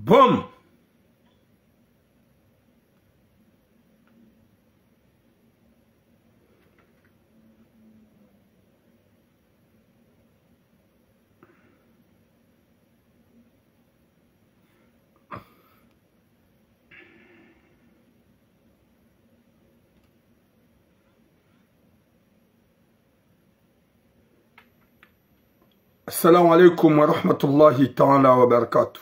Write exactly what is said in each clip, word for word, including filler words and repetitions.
Boom. Assalamu alaikum wa rahmatullahi ta'ala wa barakatuh.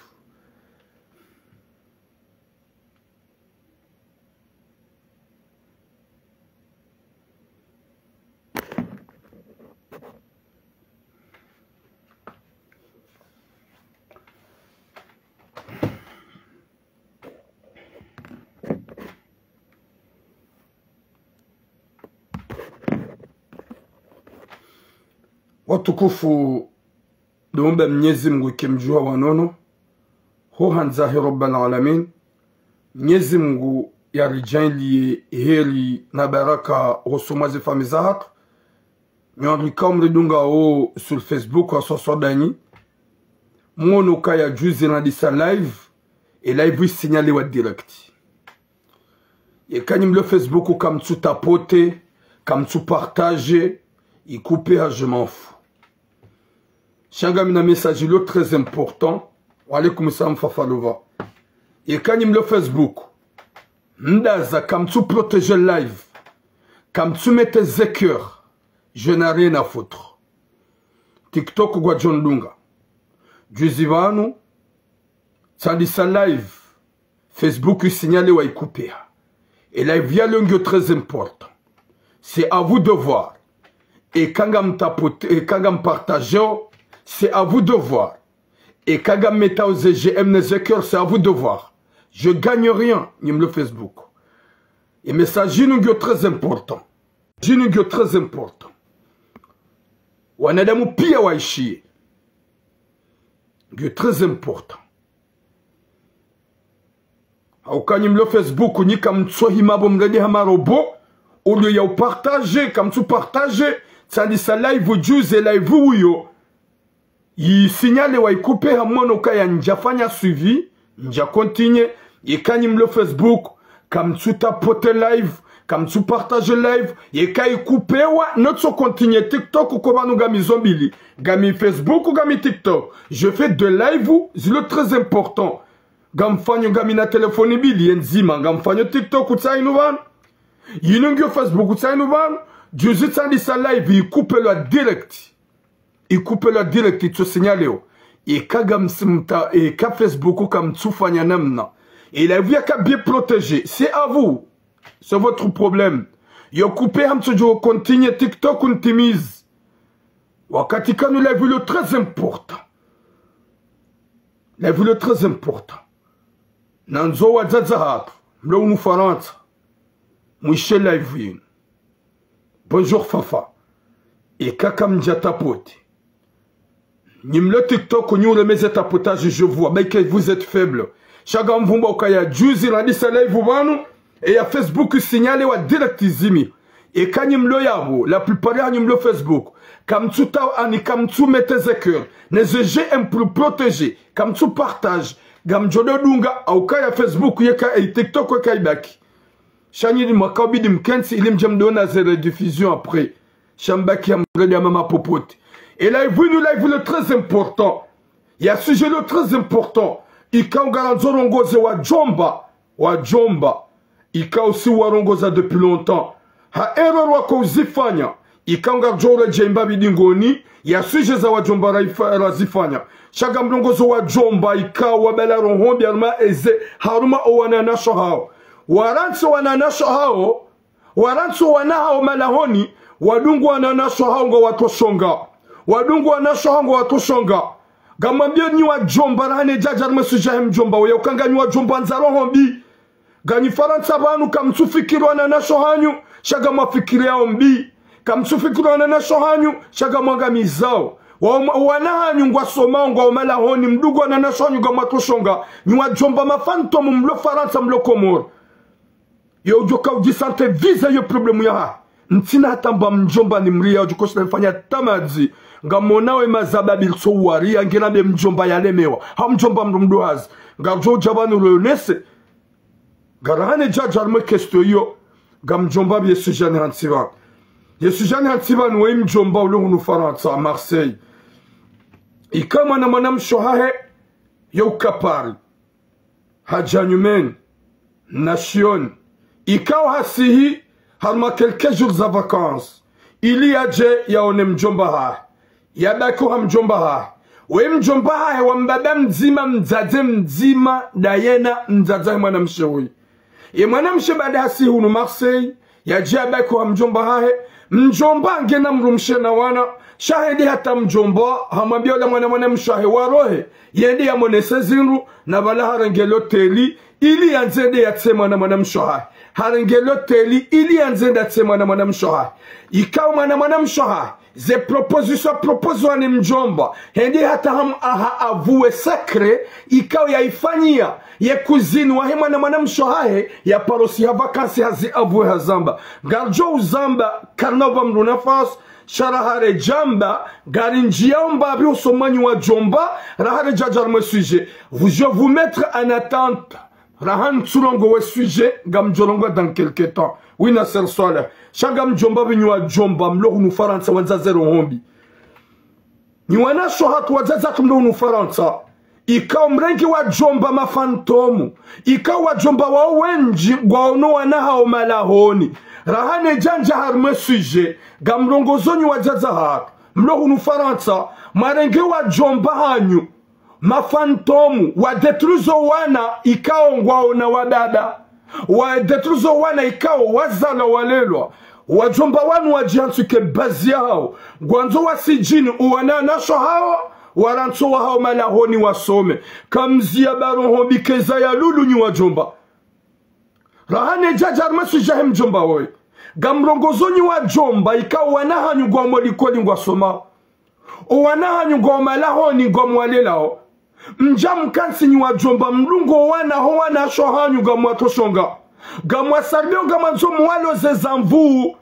Watukufu, ndo womba Mnyezi Mungu ike mdjuwa wa nono, ho handza he Rabbal Alamin. Mnyezi Mungu yaridjaanliye heri na baraka hosoni mwa ze famiyi zahatru. Nyi rikao mridungao sur Facebook wa swaswadanyi, mwono ukaya juzi nandisa live, e live isignalewa direct. Yeka nyi mlo Facebook, kamtsu tapote, kamtsu partage, ikupe ha, je m'en fous. Sha ngami na message lo très important. Wa alaikum salam Fafalova. Yeka nyi mlo Facebook, mdaza, kamtsu protégé live, kamtsu mete ze cœur, je n'ai rien à foutre. TikTok ngwadjo ndunga. Juzi pvanu, tsandisa live, Facebook isignalewa ikupeha. E live yalo ngiyo très important. C'est à vous de voir. Eka ngamtapote, eka ngampartageo, c'est à vous de voir. Eka ngammetao ze j'aime ne ze cœur, c'est à vous de voir. Je gagne rien, nyi mlo Facebook. E message inu ngiyo très important. Inu ngiyo très important. Wanadamu piya waishiye. Ngiyo très important. Hauka nyi mlo Facebook, nyi kamtsohima bo mrende ha marobo, au lieu ya upartage, kamtsu partage, tsandisa live juzi, live uyo. Isignalewa ikupeha, mwono ukaya ndjafanya suivi, ndja continuer. Yeka nyi mlo Facebook, kamtsu tapote live, kamtsu partage live, yeka ikupewa, notso continuer. TikTok ko pvanu ngami zo mbili, ngami Facebook, ngami TikTok. Je fais deux lives, zilo très important. Ngamfanyo, ngami na telefoni mbili ye ndzima, ngamfanyo TikTok tsainu pvanu. Yinu ngiyo Facebook tsainu pvanu, juzi tsandisa live, ikupelwa direct. Ikupelwa direct, itso signalewa. Eka ngamsimta, eka Facebook kamtsufanya namna. E live yaka bien protégé. C'est à vous. C'est votre problème. Yo kupeha, mtsodjo continuer TikTok ntimizi. Wakati kanu live ilo très important. Live ilo très important. Nandzo wadzadze hatru mlo hunu Farantsa, mwishe live yinu. Bonjour Fafa. Eka kamdja tapote. Nyi mlo TikTok, nyi uremeze tapotage, je vois. Baike vous êtes faible. Sha ngamvumba ukaya juzi nandisa live pvanu, e ya Facebook isignalewa direct izimi. Eka nyi mlo yapvo, la plupart ya nyi mlo Facebook, kamtsu ta-, ani kamtsu mete ze cœur, ne ze j'aime pour protéger, kamtsu partage, ngamdjo do dunga, hauka ya Facebook yeka, e TikTok yeka ibaki. Sha nyi ni mwakao bidi mkentsi, ili mdje mdona ze rediffusion après. Sha mbaki ya mrende ya mama popote. E live inu, live ilo très important. Ya sujet lo très important. Ikao ngarandzo rongoze wadjomba. Wadjomba. Ikao si warongoza depuis longtemps. Ha erreur wako uzifanya. Ikao ngaridjo uredjeyi mbapvi dingoni. Ya sujet za wadjomba raifa-, razifanya. Sha ngamrongozo wadjomba. Ikao wabala roho mbi haruma eze. Haruma owananasho hao. Warantsi owananasho hao. Warantsi owana hao malahoni, wadungu wananasho hao ngwatsoshonga. Wadungu wanasho hao ngwatsoshonga. Ngamwambio nyi wadjomba, rahane djadja rimwe sujet he mdjomba, uya uka nganyi wadjomba wandza roho mbi. Nganyi Farantsa pvanu, kamtsufikiri wananasho hanyu, sha ngamwafikiriao mbi. Kamtsufikiri wananasho hanyu, sha ngamwangamizao. Wa-, wana hanyu ngwasomao, ngwao malahoni, mdungu wananasho hanyu ngamwatsoshonga. Nyi wadjomba ma fantôme mlo Farantsa, mlo Komori. Yo udjoka udjisante viza yo problème yaha. Ntsina hata mba mdjomba ni mriya udjoko shina fanya tamadzi. Ngamwona we mazababi litso wari, yange na be mdjomba yalemewa. Ha mdjomba mdru mdru hazi. Ngadjo udja pvanu leo nese. Ngarahane djadja harimwa ye question iyo. Ngamdjomba pvi ye sujet ni hantsi pvanu. Ye sujet ni hantsi pvanu we mdjomba ulo hunu Farantsa, Marseille. Ika mwana mwanamshe hahe, yo uka Paris. Hadja nyumeni, na shioni. Ikao hasihi, harumwa quelques jours za vacances. Ili yadje yaone mdjomba hahe. Yabaki ha mdjomba hahe. We mdjomba hahe wa mbaba mdzima, mdzadze mdzima, ndayena mdzadze hahe mwanamshe uyi. Ye mwanamshe baada hasihi hunu Marseille, yadje yabaki ha mdjomba hahe, mdjomba ngena mdrumshe na wana, sha hende hata mdjomba, hamwambia ola mwana mwanamshe hahe warohe, yende yamonese zindru, na pvala harenge loteli, ili yandze yende yatse mwana mwanamshe hahe. Harenge loteli, ili yandze yende yatse mwana mwanamshe hahe. Ikao mwana mwanamshe hahe, ze proposition proposwa ni mdjomba, hende hata ham aha avoué secret, ikao yaifanyia, ye cousine wahe mwana mwanamshe hahe, ya paro siha vacances hazi avoué hazamba. Ngaridjo uzamba, karina upva mdru nafasi, sha raha redjamba, ngari ndjiya omba pvi uso mwanyi wadjomba, raha redja dja harimwa ye sujet. Vous, je vais vous mettre en attente. Raha ntsurongoa we sujet, ngamdjorongoa dans quelque temps. Oui, Nasser Saleh. Sha ngamdjomba pvi nyi wadjomba, mlo hunu Farantsa wandza ze roho mbi. Nyi wanashe hatru wadzadze hatru mlo hunu Farantsa. Ikao mrenge wadjomba mafantôme. Ikao wadjomba wao wendji ngwaono wana hawo malahoni. Raha nedja ndja harimwa ye sujet. Ngamrongozo nyi wadzadze hatru. Mlo hunu Farantsa. Mwarenge wadjomba hanyu mafantôme, wadétruizo wana ikao ngwaona wababa. Wadétruizo wana ikao wazalwa walelwa. Wadjomba wanu wadjihantsuke bazi yahawo. Ngwandzo wasidjini, uwana wanashe hawo, warantso wahawo malahoni wasome. Kamziya ba roho mbi keza ya lulu nyi wadjomba. Raha nedja dja harimwa ye sujet yahe mdjomba woyi. Ngamrongozo nyi wadjomba, ikao wana hanyu ngwao molikoli ngwasomao. Owana hanyu ngwao malahoni ngwamwalelao. Mdja mkantsi nyi wadjomba mdungo wana ho wanashe hanyu ngamwatsoshonga. Ngamwasaribio ngamwandzo mwaloze zamvu.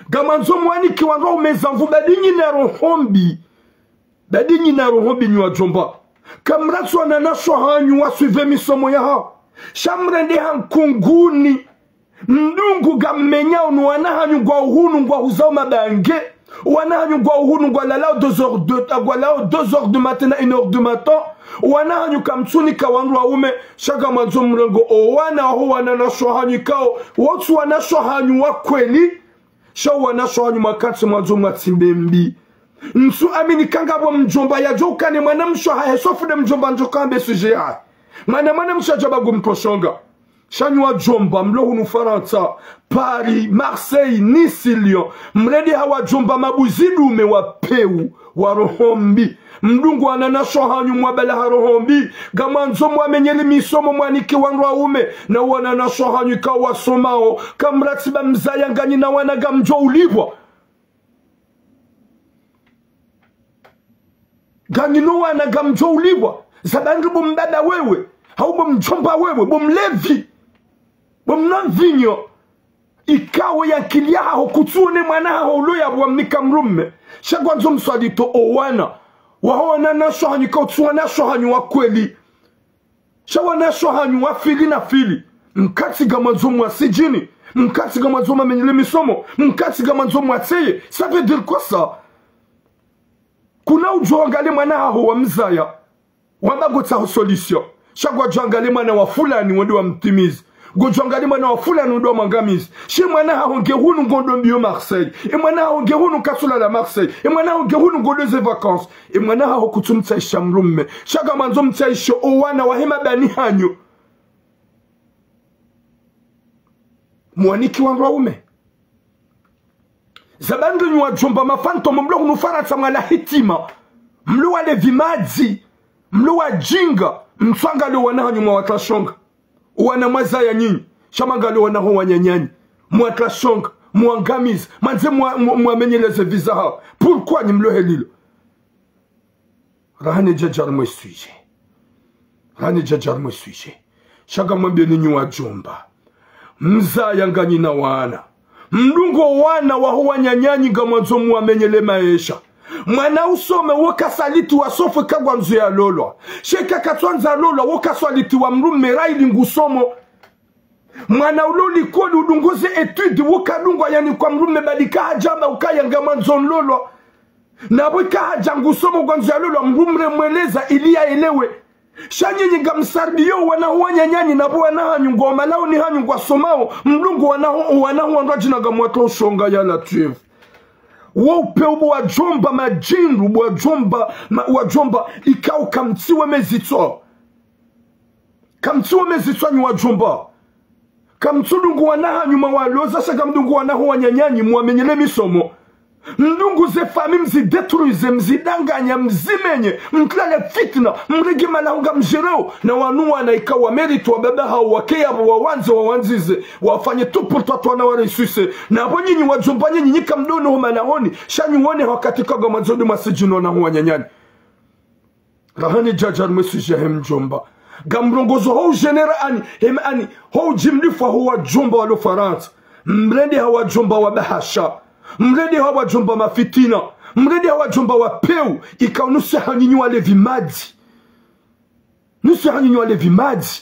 Ngamwandzo mwanike wandru waume zamvu ba dinyi na roho mbi. Ba dinyi na roho mbi nyi wadjomba. Kamratsi wananashe hanyu wasuive misomo yahawo. Sha mrende ha nkunguni. Mdungu ngammenyao no wana hanyu ngwao hunu ngwahuzao mabange. Wana hanyu ngwao hunu ngwalalao deux heures de, ngwalalao deux heures du matin na une heure du matin. Wana hanyu kamtsunika wandru waume. Sha ngamwandzo mrenge owana ho wananashe hanyu ikao. Wotsu wanashe hanyu wa kweli. Sha wanashe hanyu mwakantsi mwandzo mwatsimbe mbi. Ntsu amini kanga bo mdjomba yadjo ukane mwanamshe hahe sauf nde mdjomba ndjo kambe sujet yahe. Mwana mwanamshe yadja ba ngumtsoshonga. Sha nyi wadjomba mlo hunu Farantsa, Paris, Marseille, Nice, Lyon. Mrende ha wadjomba mabuzi dume wa peu, wa roho mbi. Mdungo wananashe hanyu mwabala ha roho mbi. Ngamwandzo mwamenyele misomo mwanike wandru waume. Na wananashe hanyu ikao wasomao. Kamratsi ba mzaya nganyi na wana ngamdjo ulipvwa. Nganyi no wana ngamdjo ulipvwa. Za ba ndri bo mbaba wewe. Hau bo mdjomba wewe. Bo mlevi. Bo mnwa mvinyo. Ikao ye ankili yahaho kutsuone mwana haho ulo yapvo wamnika mdrume. Sha ngwandzo mswalito owana. Waho wananashe hanyu ikao tsu wanashe hanyu wa kweli. Sha wanashe hanyu wa fili na fili. Mkantsi ngamwandzo mwasidjini. Mkantsi ngamwandzo mwamenyele misomo. Mkantsi ngamwandzo mwatseye. Ça veut dire quoi ça? Kuna udjo angalie mwana haho wa mzaya. Wamba ngotsaho solution. Sha ngwadjo angalie mwana wa fulani wende wamtimize. Ngodjo angalie mwana wa fulani wende wamwangamize. Sha ye mwana haho nge hunu ngondo mbio Marseille. Ye mwana haho nge hunu katsulala Marseille. Ye mwana haho nge hunu ngondo ze vacances. Ye mwana haho kutsumtsaisha mdrume. Sha ngamwandzo mtsaishe owana wahe mabani hanyu. Mwanike wandru waume. Za ba ndri nyi wadjomba mafantôme mlo hunu Farantsa mwala hitima. Mlo walevi madzi. Mlo wadjinga. Mtsu angalie wana hanyu mwawatsashonga. Wana mwazaya nyinyi. Sha mwangalie wana ho wananyanyu. Mwatsashonga. Mwangamiza. Mwandze mwa, mwa, mwamenyeleze viza hawo. Pourquoi nyi mlo helilo? Raha nedja dja harimwa ye sujet. Raha nedja dja harimwa ye sujet. Sha ngamwambieni nyi wadjomba. Mzaya nganyi na wana. Mdungo wana waho wananyanyu ngamwandzo mwamenyele maesha. Mwana usome, wo kasaliti wa sofwe kangwandzo yalolwa. Sha eka katswandza lolwa, wo kasaliti wa mdrume ra ili ngusomo. Mwana ulo likoli udunguze étude, wo kadungwa yani kwa mdrume badi kahadjamba ukaya ngamwandzo nlolwa. Na pvo kahadja ngusomo ngwandzo yalolwa, mdrume mweleza ili yaelewe. Sha nyinyi ngamsarbiyo wana ho wananyanyu, na pvo wana hanyu ngwao malahoni hanyu ngwasomao, mdungu wana ho, wana ho wandru wadjina ngamwatso shonga ya Latwifu. Wo upve ubo wadjomba madjindru, ubo wadjomba, ma-, wadjomba, ikao kamtsiwe mezitswa. Kamtsiwe mezitswa nyi wadjomba. Kamtsudungu wana hanyu mwawaloza, sha kamdungu wana ho wananyanyu mwamenyele misomo. Mdungu ze fami mzidétruise, mzidanganya, mzimenye, mtlale fitna, mrenge malaho ngamdjereo, na wanu wana ikao wa mérite wa baba hao, wake yapvo, wawandze, wawandzize, wafanye tout pour toi, twana wa réussisse. Na pvo nyinyi wadjomba nyinyi, nyi kamdjono ho malahoni, sha nyi wone wakati kangwandzo ndo mwasidjino na ho wananyanyu. Rahani djadja harumwa sujet he mdjomba. Ngamrongozo ho ujénéral ani, hem ani, ho ujimlifu ho wadjomba walo Farantsa. Mrende ha wadjomba wa bahasha. Mrende ha wadjomba mafitina. Mrende ha wadjomba wa peu. Ikao nusu ha nyinyi walevi madji. Nusu ha nyinyi walevi madji.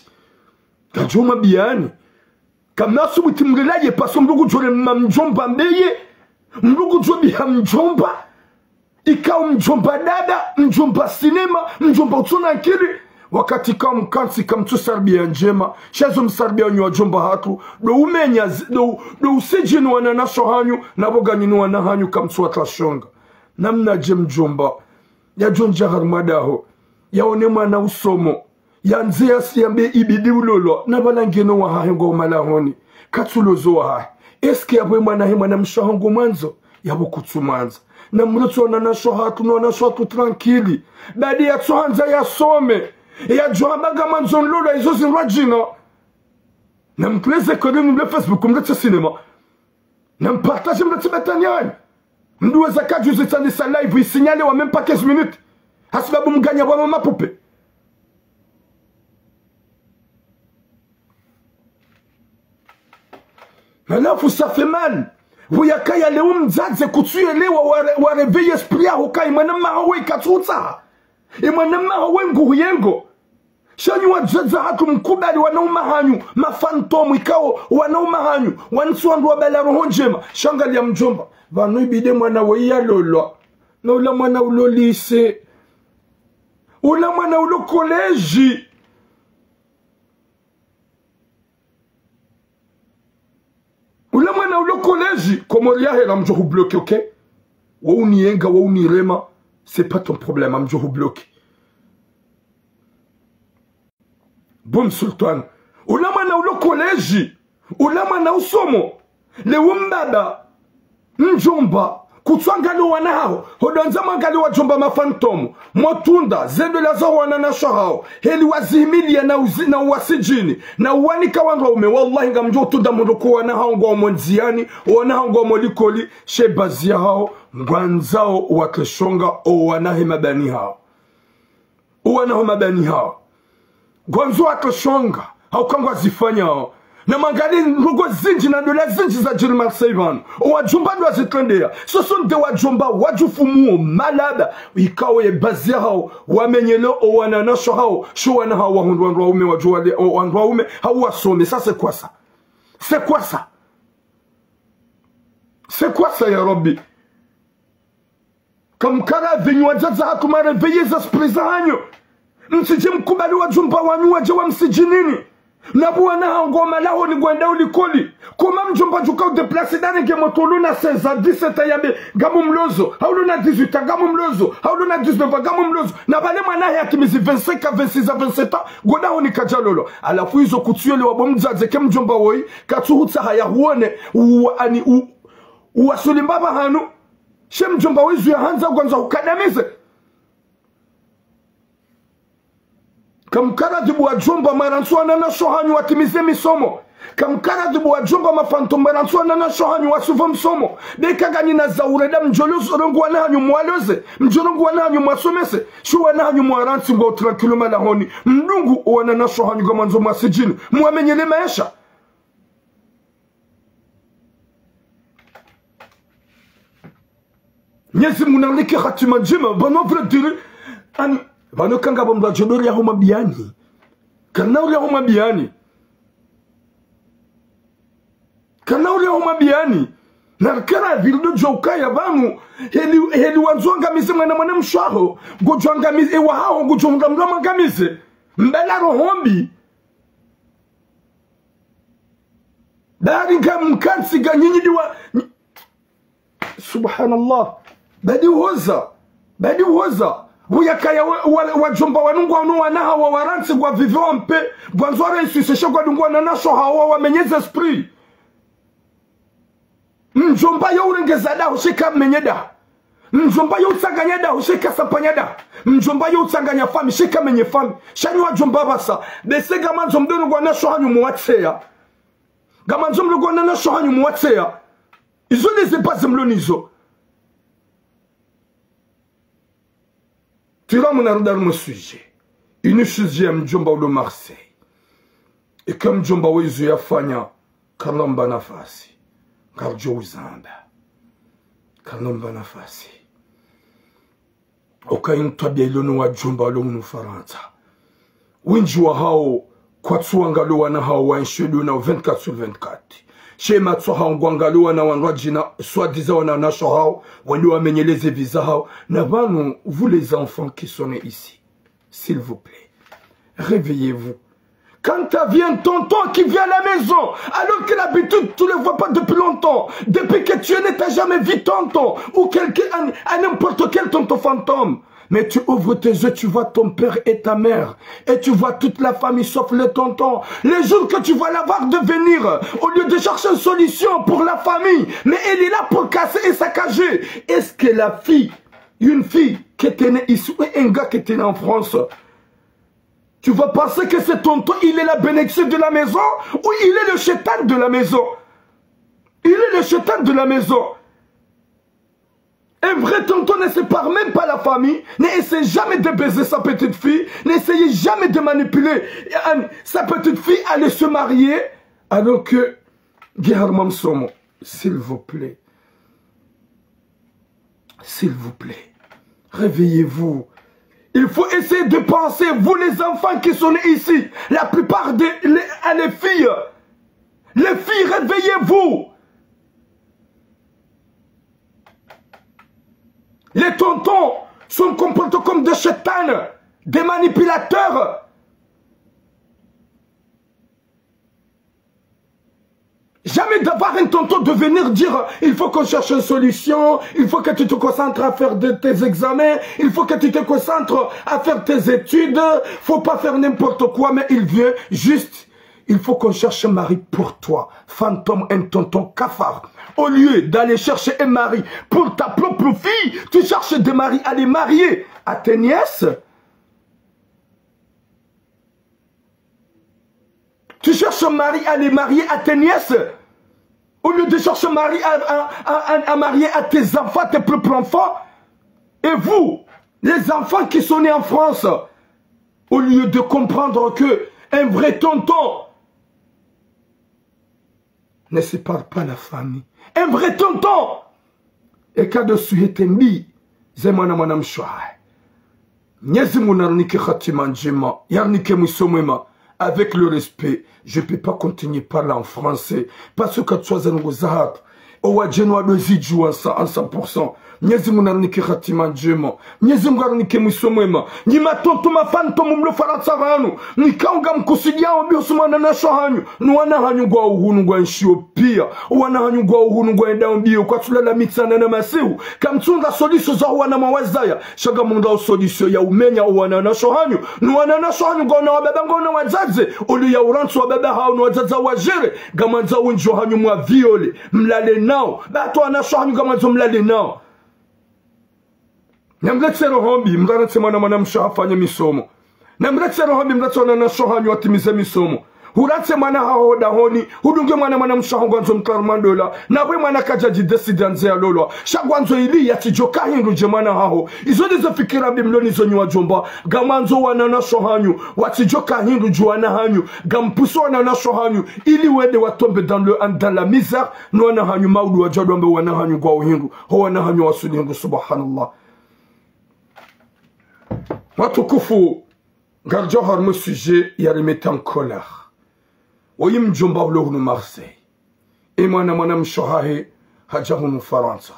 Ngamdjo mwambiani. Kamna subuti mrilaye, parce que mdru kudjorema mdjomba mbeye, mdru kudjobiha mdjomba, ikao mdjomba dada, mdjomba sinema, mdjomba utsuna nkili, wakati kamkantsi kamtsusarbiya ndjema, sha zo msarbiya nyi wadjomba hatru, ndo umenya zi-, ndo, ndo usidjini wananyasho hanyu, na pvo nganyi ni wana hanyu kamtsuwatso shonga. Namnadje mdjomba yadjondja harumwa daho, yaone mwana usomo, yandze yasi yambe ibidi ulolwa, na pvala ngeno wahahe ngwao malahoni, katsulozo wahahe. Est-ce que yapvo mwana he mwanamshe waho ngomwandzo? Yapvo kutsumwandza. Na mlotso wananyasho hatru, no wananyasho hatru tranquille. Badi yatsohandza yasome. Yadjo hamba ngamwandzo nlolwa izo zindrwadjina. Na mtleze kole mle Facebook, mletse sinema. Na mpartage mletse batani yanyu. Mdru weza kadjuzi tsanisa live isignalé wa même pas quinze minutes. Hasibabu mganya wa mama poupée. Halafu ça fait mal. Pvo yakaya leo mdzadze kutsuyelewa wa ré-, wa réveiller esprit yaho ka imwana maha we katsutsaha. Imwana maha we nguhu yengo. Sha nyi wadzadze hatru mkubali wanaume hanyu, mafantôme ikao wanaume hanyu, wanitsi wandru wabala roho ndjema, sha ngaliya mdjomba. Pvanu ibidi mwana we yalolwa. Na ula mwana ulo lycée. Ula mwana ulo collège. Ula mwana ulo collège, Komori yahera mdjo hubloqué, ok? Wo uniyenga, wo unirema, c'est pas ton problème, mdjo hubloqué. Boum Sultan. Ula mwana ulo collège, ula mwana usomo, leo mbaba, mdjomba, kutswangaliya wana haho, hodjandza mwangaliye wadjomba mafantôme, mwatsunda, zendelezo wananyasho haho, heli wazihimiliya na uzi-, na uwasidjini, na uwanika wandru waume, wallahi ngamdjo utsunda mdru ko wana haho ngwao mo ndziani, wana haho ngwao mo likoli, she bazi yahaho, ngwandzao watso shonga, o wana he mabani haho. Owana ho mabani hawo. Ngwandzo watso shonga, hauka ngwazifanyao. Na mwangalie ndrongoo zindji na ndola zindji zadjiri Marseille pvanu. Owadjomba ndo wazitrendeya. Soso nde wadjomba wadjufumuo malaba. Ikao ye bazi yahawo, wamenyeleo owananyasho hawo, sho wana hawo wahundru wandru waume wadjo wale, o, wandru waume, hau wasome. Ça, c'est quoi ça ? C'est quoi ça ? C'est quoi ça, ya Rabbi ? Kamkara pvenyu wadzadze hatru mwaréveillé ze esprit zahanyu. Mtsidje mkubali wadjomba wanyu wadje wamsidjinini. Na pvo wana hawo ngwao malahoni ngwendao likoli. Koma mdjomba djuka udéplacé ndarenge motro ulona seize ans, dix-sept ans yambe ngamumlozo. Hau ulona dix-huit ans ngamumlozo. Hau ulona dix-neuf ans ngamumlozo. Na pvale mwana hahe yatimizi vingt-cinq ans, vingt-six ans, vingt-sept ans. Ngodahoni kadjalolwa. Halafu izo kutsuyelewa bo mdzadze ke mdjomba woyi. Katsuhutsaha yahuone. U, ani, u, uwasuli mbapvi hanu. She mdjomba wezu yahandza hukandamize. Kamkaradhibu wadjomba mwaransi wananyasho hanyu watimize misomo. Kamkaradhibu wadjomba mafantôme mwaransi wananyasho hanyu wasuva msomo. Be kanganyina za urenda mdjolo rongoa wana hanyu mwaloze. Mdjolo rongoa wana hanyu mwasomese. Sho wana hanyu mwaransi ngwao tranquille malahoni. Mdungu owananyasho hanyu ngamwandzo mwasidjini. Mwamenyele maesha. Mnyezi Mungu narinike hatima ndjema, pvanu vrai dire, ani, pvanu kanga pvo mdru adjo dori yaho mabiyani. Kana uri yaho mabiyani. Kana uri yaho mabiyani. Na rikara virido djo ukaya pvanu, heli, heli wandzo wangamize mwana mwana mshe waho, ngodjo angamize, ewahaho, ngodjo mdra mdra mwangamize. Mbela roho mbi. Bari nga mkantsi nga nyinyi diwa, Subhanallah. Badi uhoza. Badi uhoza. Pvo yakaya wa, wa, wadjomba wanu ngwao no wana hawo warantsi ngwa vive wa mpe. Ngwandzo wa réussir, sha ngwadungo wananyasho hawo wamenyeze esprit. Mdjomba yo urengeza daho, sha ka menye daho. Mdjomba yo utsanganya daho, sha ka sapanya daho. Mdjomba yo utsanganya fami, sha ka menye fami. Sha nyi wadjomba pvasa. Bese ngamandzo mdungo wananyasho hanyu muwatseya. Ngamandzo mdungo wananyasho hanyu muwatseya. Izo nde ze baze mlo nizo. Tira muna ruda harumwa sujet. Inu sujet ya mdjomba ulo Marseille. Eka mdjomba we izo yafanya, kanomba nafasi. Ngaridjo uzamba. Kanomba nafasi. Oka inu twabiya ilo no wadjomba walo hunu Farantsa. Wendji wahawo kwatsu wangaliya wana hawo wa enshi ndo na vingt-quatre sur vingt-quatre. Sha matso hawo ngwangaliyo wana wandru wadjina, soi-disant wananyasho hawo, wende wamenyeleze vie zahawo. Na pvanu, vous les enfants qui sont nés ici, s'il vous plaît, réveillez-vous. Quand t'as vu un tonton qui vient à la maison, alors que d'habitude, tu le vois pas depuis longtemps. Depuis que tu es né, t'as jamais vu tonton ou quelqu'un, un, un n'importe quel tonton fantôme. Mais tu ouvres tes yeux, tu vois ton père et ta mère. Et tu vois toute la famille sauf le tonton. Le jour que tu vois la vague de venir, au lieu de chercher une solution pour la famille, mais elle est là pour casser et saccager. Est-ce que la fille, une fille qui était née ici, ou un gars qui était né en France, tu vas penser que ce tonton, il est la bénédiction de la maison ou il est le shaitan de la maison? Il est le shaitan de la maison. Un vrai tonton ne sépare même pas la famille, n'essaie jamais de baiser sa petite fille, n'essaie jamais de manipuler, euh, sa petite fille, aller se marier, alors que, Guy Harmam Somo, s'il vous plaît, s'il vous plaît, réveillez-vous. Il faut essayer de penser, vous les enfants qui sont nés ici, la plupart des les, les filles, les filles, réveillez-vous. Les tontons sont comportés comme des shaitans, des manipulateurs. Jamais d'avoir un tonton de venir dire, il faut qu'on cherche une solution, il faut que tu te concentres à faire de, tes examens, il faut que tu te concentres à faire tes études, faut pas faire n'importe quoi, mais il vient juste, il faut qu'on cherche un mari pour toi, fantôme, un tonton cafard. Au lieu d'aller chercher un mari pour ta propre fille, tu cherches des maris à les marier à tes nièces. Tu cherches un mari à les marier à tes nièces, au lieu de chercher un mari à, à, à, à, à marier à tes enfants, tes propres enfants. Et vous, les enfants qui sont nés en France, au lieu de comprendre que un vrai tonton ne sépare pas la famille. Un vrai tonton. Eka ndo sujet mbi, ze mwana mwana mshe wahe. Mnyezi Mungu narinike hatima ndjema, yarinike mwiso mwema. Avec le respect, je peux pas continuer parler en français. Parce que katsuwaza ndrongo zahatru. Owadjeni wadozidjuwa en cent, en cent pour cent. Mnyezi Mungu narinike hatima ndjema. Mnyezi Mungu arinike mwiso mwema. Nyi matonton ma fantôme mlo Farantsa pvanu, nikao ngamkusudiao mbi uhusu mwananyasho hanyu, no wana hanyu ngwao hunu ngwaenshio piya. Owana hanyu ngwao hunu ngwaendao mbiyo, kwatsulala mitsana na masihu. Kamtsundra solution za owana mwawazaya. Sha ngamundrao solution ya umenya owananyasho hanyu, no wananyasho hanyu ngwao na wababa ngwao na wadzadze. Au lieu ya urantsi wababa hawo no wadzadze wadjere, ngamwandzo wendji wahanyu mwa viole, mlale nao. Ba hata owananyasho hanyu ngamwandzo mlale nao. Namletse roho mbi, mrarantse mwana mwana mshe hafanye misomo. Namletse roho mbi, mrarantse wananyasho hanyu watimize misomo. Huratse mwana haho dahoni, hudunge mwana mwanamshe haho ngwandzo mtwari mwa ndola, na we mwana kadja djidécider ndze ya lolwa. Sha ngwandzo ili yatsidjoka hindru dje mwana haho. Izo ndizo fikira mbi mlo nazo nyi wadjomba, ngamwandzo wananyashe hanyu watsidjoka hindru dje wana hanyu, ngampuso wananyashe hanyu, ili wende watombe dans le, dans la misère, no wana hanyu maudu wadjadwambe wana hanyu ngwao hindru, ho wana hanyu wasuli hindru, subhanallah. Watukufu, ngaridjo harumwa sujet ya remettre en colère. Woyi mdjomba ulo hunu Marseille. E mwana mwanamshe hahe hadja hunu Farantsa.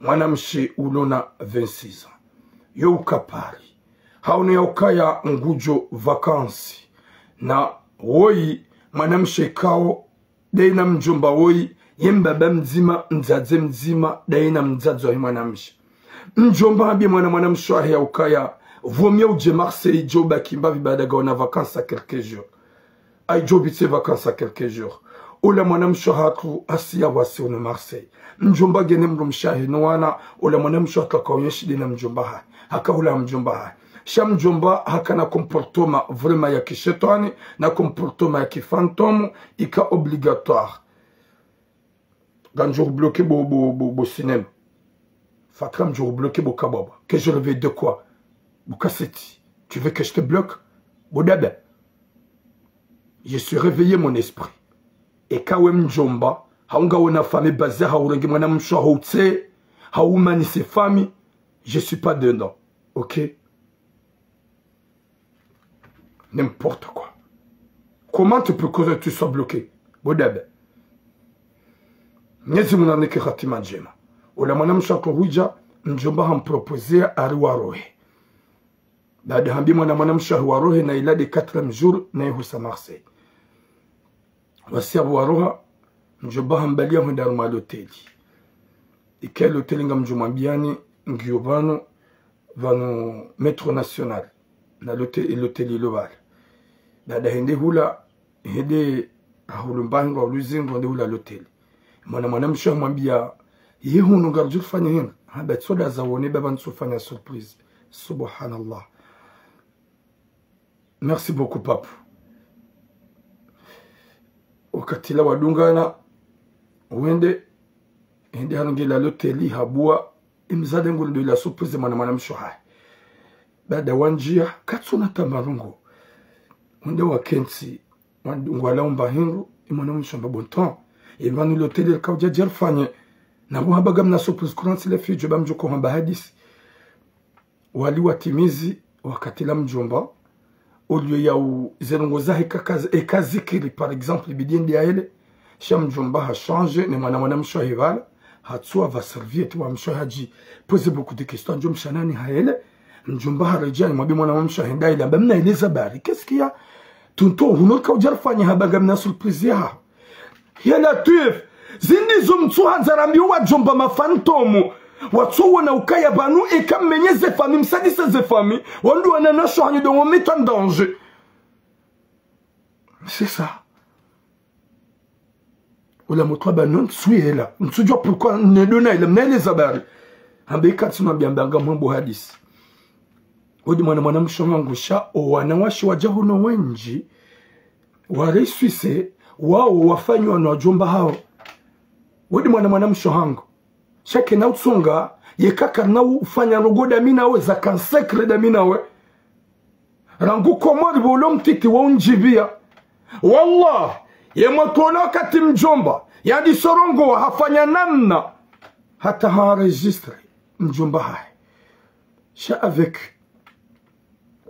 Mwanamshe ulo na vingt-six ans. Yo uka Paris. Haono ya ukaya ngudjo vacances. Na woyi mwanamshe kao dayi na mdjomba woyi, ye mbaba mdzima, mdzadze mdzima, dayi na mdzadze wahe mwanamshe. Mdjomba hambie mwana mwanamshe wahe ya ukaya, vaut mieux udje Marseille, djo ubaki mbapvi baada ngaona vacances za quelques jours. Ayi djo upvitse vacances za quelques jours. Ola mwanamshe hatru hasiya wasi hunu Marseille. Mdjomba ngena mdrumshe hahe no wana, ola mwanamshe hatru haka uyenshi dayi na mdjomba hahe. Haka hula mdjomba hahe. Sha mdjomba hakana comportement vraiment ya kishetwani, na comportement ya kifantôme, ika obligatoire. Ngandjo bloquer bo, bo, bo, bo cinéma. Fatra mdjo bloquer bo kababa. Que je réveille de quoi? Bo kaseti. Tu veux que je te bloque? Bo daba. Je suis réveillé, mon esprit. Eka we mdjomba, hau ngawona famille basé, hau renge mwanamshe haho utse, hau umanise famille, je suis pas dedans. Ok? N'importe quoi. Comment tu peux causer, tu sois bloqué? Bo daba. Mnyezi Mungu nanike hatima ndjema. Ola mwanamshe hatru hudja, mdjomba hamproposer ari warohe. Baada hambie mwana mwanamshe hahe warohe na ila de quatrième jour na ihusa Marseille. Wasi apvo waroha, mdjomba hambalia hwenda harumwa l'hôtel. Ike l'hôtel ngamdjo mwambiani ngiyo pvanu, pvanu Métro National. Na l'hôtel, l'hôtel ilo pvala. Baada hende hula, hende hahulu mbahi ngo hahulu zengo hende hula l'hôtel. Mwana mwanamshe hamwambia, ye hunu ngaridjo fanya hindri? Hamba tsoda za wone baba ntsufanya surprise. Subhanallah. Merci beaucoup, papu. Wakati la wadungana, wende, hende harenge la l'hôtel habua, imzade nguli ndo ila surprise mwana mwanamshe hahe. Baada wandjia, katsuna tamarungu. Wende wakentsi, wadungwa la umba hindru, imwana mwanamshe hamba bon temps. Imba nu l'hôtel kaudja djarifanye. Na bu hamba ngamna surprise kuransi le fidjo ba mdjoko hamba hadisi. Wali watimizi wakati la mdjomba, au lieu ya u, ze ndrongo zahe eka, eka zikiri, par exemple, ibidi yende yaele, sha mdjomba ha changer, ne mwana mwanamshe hahe pvala, hatsuwa pva serviette wa mshe hadji poser beaucoup de questions, ndjo mshanani haele, mdjomba haredjei, mwambie mwana mwanamshe hahe nda ile, hamba mna ile za bari, qu'est-ce qu'il y a? Tonton, hunu kaudjarifanya hamba ngamna surprise yaho. Ya Latwif, zindri zo mtsuhandza rambiyo wadjomba mafantôme. Watsuwona ukaya pvanu eka mmenye ze famille, msadise ze famille, wandru wananyashe hanyu ndo ngo mettre en danger. C'est ça. Ola mutru hamba non, ntsuyela. Ntsudjuwa pourquoi ne dona ila, mna ile za bari. Hamba ika tsi mwambia hamba ngamwambo hadisi. Wodi mwana mwanamshe hangu sha, o wanawashe wadja hunu wendji, wareswise, wao wafanywa no wadjomba hawo. Wodi mwana mwanamshe hangu. Sha kena utsunga, yeka karina ufanya ndrongo dami nawe, za consécrer dami nawe. Rangu Komori pvo ulo mtiti wa undjibia. Wallah, ye motro ola wakati mdjomba, yadiso rongowa hafanya namna. Hata ha enregistrer mdjomba hahe. Sha avec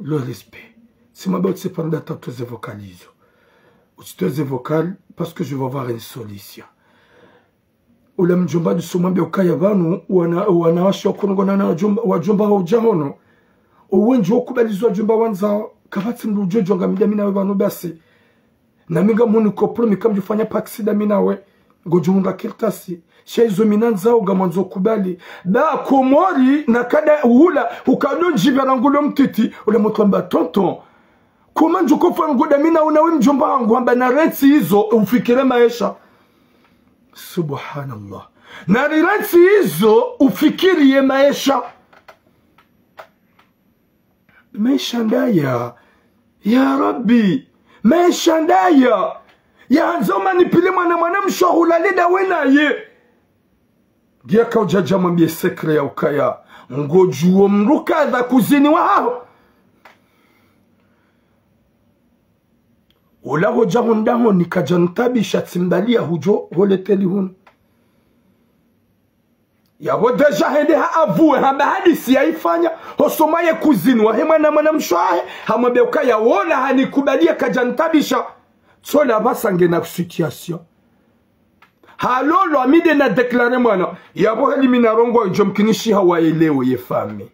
le respect. Tsimwambia utsipvanda ta utoze vocal izo. Utsitoze vocal parce que je vais avoir une solution. Ula mdjomba ndiso mwambia ukaya pvanu, wana, wanawashe wakorongowa na wadjomba, wadjomba hawo udja hunu. Owendji wokubali zo wadjomba wandzao, kapvatsi mdru udjo djonga mi dami nawe pvanu basi. Nami ngamhunu compromis kamdjofanya paksi dami nawe. Ngodjohundra kartasi. Sha izo mi nandzao ngamwandzo kubali. Ba Komori na kada hula, hukado ndjibia rangu lo mtiti, ula mutru hamba tonton. Comment ndjoko fanya ndrongo dami nawe, nawe mdjomba hangu, hamba narentsi izo ufikire maesha. Subhanallah. Narirentsi izo ufikiriye maesha. Maesha ndaya. Ya Rabbi. Maesha ndaya. Yahandza umanipile mwana, mwana mshe waho ulale ndawe naye. Ngiya kaudjadja mwambiye secret ya ukaya ngodjuwo mdru kadha kuzini wahaho. Ola hodja hundra honi kadja ntabisha tsimbali ya hudjo holeteli hunu. Yapvo déjà hende ha avoué hamba hadisi yaifanya, hosoma ye kuzini wahe mwana, mwana mshe wahe, hamwambiya ukaya wola hanikubaliya kadja ntabisha. Tsola pvasa ngena situation. Halolo amide na déclaré mwana. Yapvo heli mi narongowa idjo mkinishiha waelewe ye famille.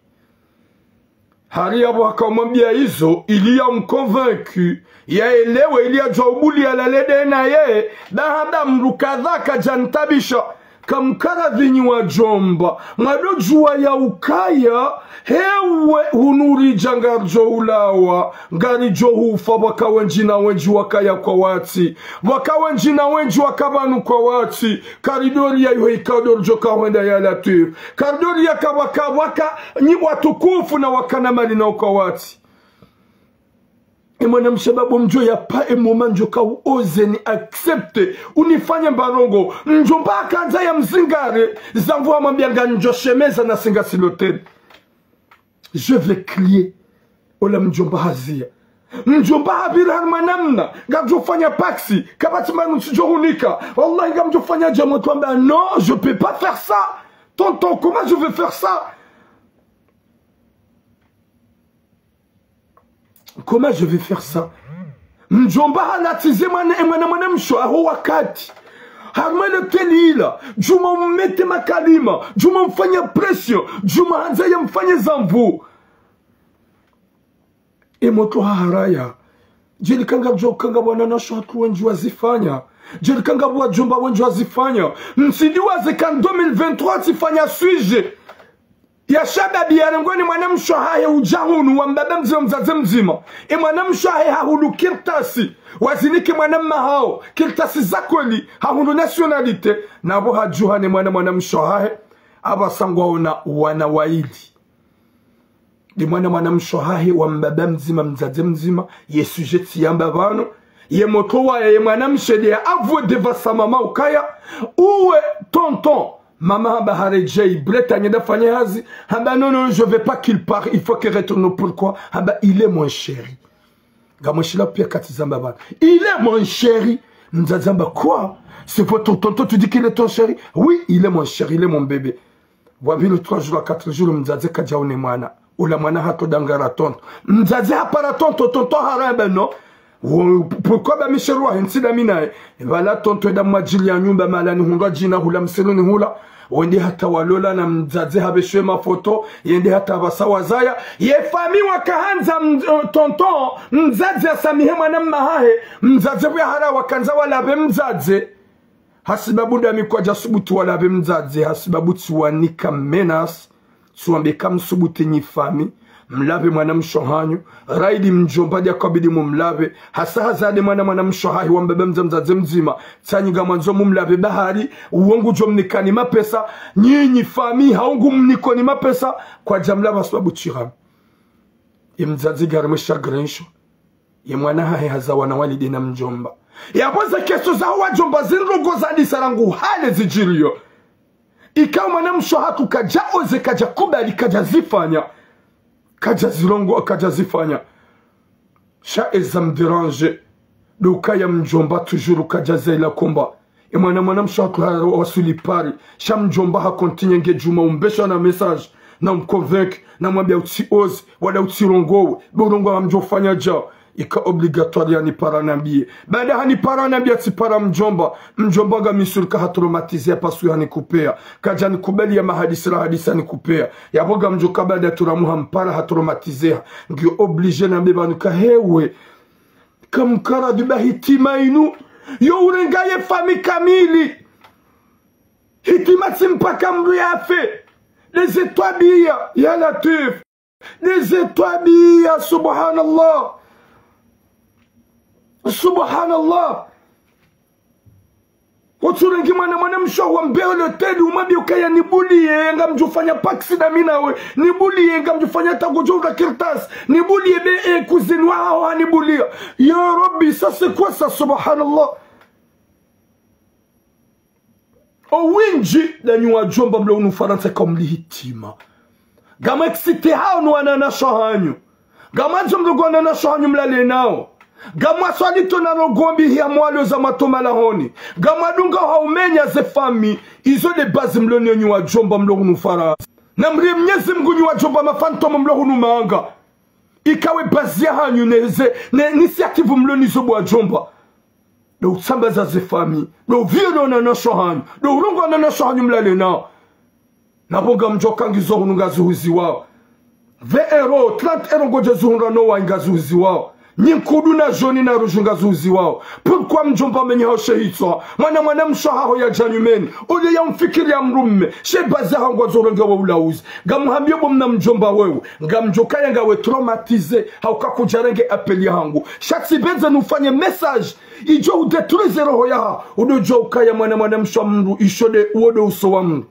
Hari yapvo haka umwambiya izo, ili ya mconvaincu, yaelewe, ili yadjuwa ubuli yalale ndaye naye, ndahamba mdru kadha kadja ntabisha, kamkaradhi nyi wadjomba, mwadodjuwa ya ukaya, hewe hunu ridja ngaridjo ulawa, ngaridjo hufa, pvwaka wendji na wendji wakaya kwa watsi, pvwaka wendji na wendji waka pvanu kwa watsi, karidoriya iho ikao ndo ridjo kahwenda ya Latwif, karidoriya ka pvwaka, pvwaka nyi watukufu na wakana mali na uka watsi. E mwana mshe babo mdjo ya pa e moma ndjo ka uoze ni accepté, unifanya mbarongo, mdjomba hakandza ya mzingare, zamvu hamwambiya nga ndjo shemeza na singa siloteli. Je vais crier. Ola mdjomba haziya. Mdjomba hapvira harumwa namna, ngamdjo fanya paksi, kapvatsi manu ntsidjo hunika. Wallahi ngamdjo fanya djamwe twamba, non, je peux pas faire ça. Tonton, comment je vais faire ça? Comment je vais faire ça? Mdjomba halatize mwana, e mwana, mwana mshe waho wakati. Harumwa loteli ila, djuma ummete makalima, djuma umfanya pression, djuma handza ya mfanye zamvu. E motro haharaya. Djeli kanga djo kanga wanawashe hatru wendji wazifanya. Djeli kanga wadjomba wendji wazifanya. Mtsidi waze ka deux mille vingt-trois tsifanya sujet ya shababi yarengwa ni mwana mshe wahahe udja hunu wa mbaba mdzima mdzadze mdzima. E mwana mshe wahahe hahulu kartasi. Wazinike mwana mma hawo. Kartasi za kweli. Hahulu nationalité. Na pvo hadjuha ne mwana mwana mshe wahahe. Apvasa ngwaona wana wayili. Ndi mwana mwana mshe wahahe wa mbaba mdzima mdzadze mdzima. Ye sujet tsiyamba pvanu. Ye motro waya ye mwana mshe nde ya avoué devant sa maman ukaya. Uwe tonton. Mama hamba haredjeyi, Bretagne nda fanye hazi, hamba non, non, je veux pas qu'il parte, il faut qu'il retourne. Pourquoi? Hamba il est mon chéri. Ngamweshila piya katsi zamba pvanu. Il est mon chéri. Mdzadze hamba quoi? C'est votre tonton, tu dis qu'il est ton chéri? Oui, il est mon chéri, il est mon bébé. Pvwapvira trois jours, quatre jours, mdzadze kadjaone mwana. Ola mwana hatro dangara tonton. Mdzadze hapara tonton, tonton haraya ben non. Wo, pourquoi ba mi chéri wahe ntsi nda mi naye? Pvala tonton enda mwadjili ya nyumba mahala nihundrwa djina hula mseluni hula. Wende hata walola na mdzadze hapveshewe mafoto. Yende hata pvasa wazaya. Ye famille wakahandza m-, eh, tonton. Mdzadze asamihe mwana mma hahe. Mdzadze pvwa hara wakandza walapve mdzadze. Hasibabu ndami kwadja subuti walapve mdzadze, hasibabu tsiwanika menace, tsiwambe kamsubuti nyi famille, mlapve mwana mshe wahanyu, raidi mdjomba ndja kabidi mumlapve, hasa hazade mwana mwana mshe wahahe wa mbaba mdzima mdzadze mdzima, tsanyi ngamwandzo mumlapve bahari, uwo ngudjo mnikani mapesa, nyinyi famille, hau ngumnikoni mapesa, kwadja mlapva hasibabu tsi hami. Ye mdzadze ngarimwe chagrin sho. Ye mwana hahe haza wana wayili nde na mdjomba. Yapvo ze question zaho wadjomba zindrongo zadisa rangu hale zidjiriyo. Ikao mwana mshe wahatru kadja oze, kadja kubali, kadja zifanya. Kadja zirongoa, kadja zifanya. Sha eza mdérange. Ndo ukaya mdjomba toujours kadja zayila combat. E mwana mwana mshe wahatru ha wasuli Paris. Sha mdjomba ha continué nge djuma umbesha na message. Na umconvaincu. Na mwambia utsi oze. Wala utsirongowe. Be urongoa ngamdjo fanya djao. Ika obligatoire yanipara nambiye. Baada hanipara nambiya tsipara mdjomba. Mdjomba ngami sûr ka ha traumatisé ya pasu yanikupveya. Kadja nikubali ya mahadisi ra hadisi yanikupveya. Yapvo ngamdjo ka baada turamu hampara ha traumatisé ha. Ngiyo obligé nambe pvanu ka hewe. Kamkara diba hitima inu. Yo urenga ye famille kamili. Hitima tsi mpaka mdru yafe. Ndeze twabiya. Ya Latwif. Ndeze twabiya, subhanallah. Subhanallah. Utsurengi mwana, mwana mshe wa mbeho loteli, umwambie ukaya nibuliye, ngamdjofanya paksi na mi nawe. Nibuliye, ngamdjofanya tago djo ula kartasi. Nibuliye be, e, kuzini waho hanibuliya. Ya Rabbi, ça c'est quoi ça, subhanallah. Owindji danyu wadjomba mlo hunu Farantsa ka mli hitima. Ngamwa excité hao no wananyasho hanyu. Ngamwandzo mlogo wananyasho hanyu mlale nao. Ngamwaswali tona rogo mbi hiya mwalo za matoma lahoni. Ngamwadunga ha umenya ze fami. Izo nde bazi mlo nayo nyi wadjomba mlo hunu Farantsa. Namrie Mnyezi Mngu nyi wadjomba ma fantôme mlo hunu manga. Ikawe bazi ya hanyu ne ze, ne initiative mlo nazo bo wadjomba. Ndo utsambaza ze fami, ndo uviole wananyasho hanyu, ndo urongoa wananyasho hanyu mlale nao. Na bo ngamdjo kangizo hunu ngazihuziwao. Vingt euros, trente euros ngodjo zihundra no wayi ngazihuziwao. Nyi nkudu na joni na ruju ngazihuziwao. Pourquoi mdjomba menye hao she hitswa? Mwana, mwana mshe haho yadja nyumeni. Ule ya umfikiri ya mdrume. She bazi ya hangu wazo renge wa ulauzi. Ngamhambio bo mna mdjomba wewe. Ngamdjo kaya ngawe traumatisé. Hauka kudjarenge appel ya hangu. Sha tsi bendze nufanye message. Idjo udétruire roho yaho, udodjo ukaya mwana, mwana mshe wa mdru, isho nde, uwo nde uso wa mdru.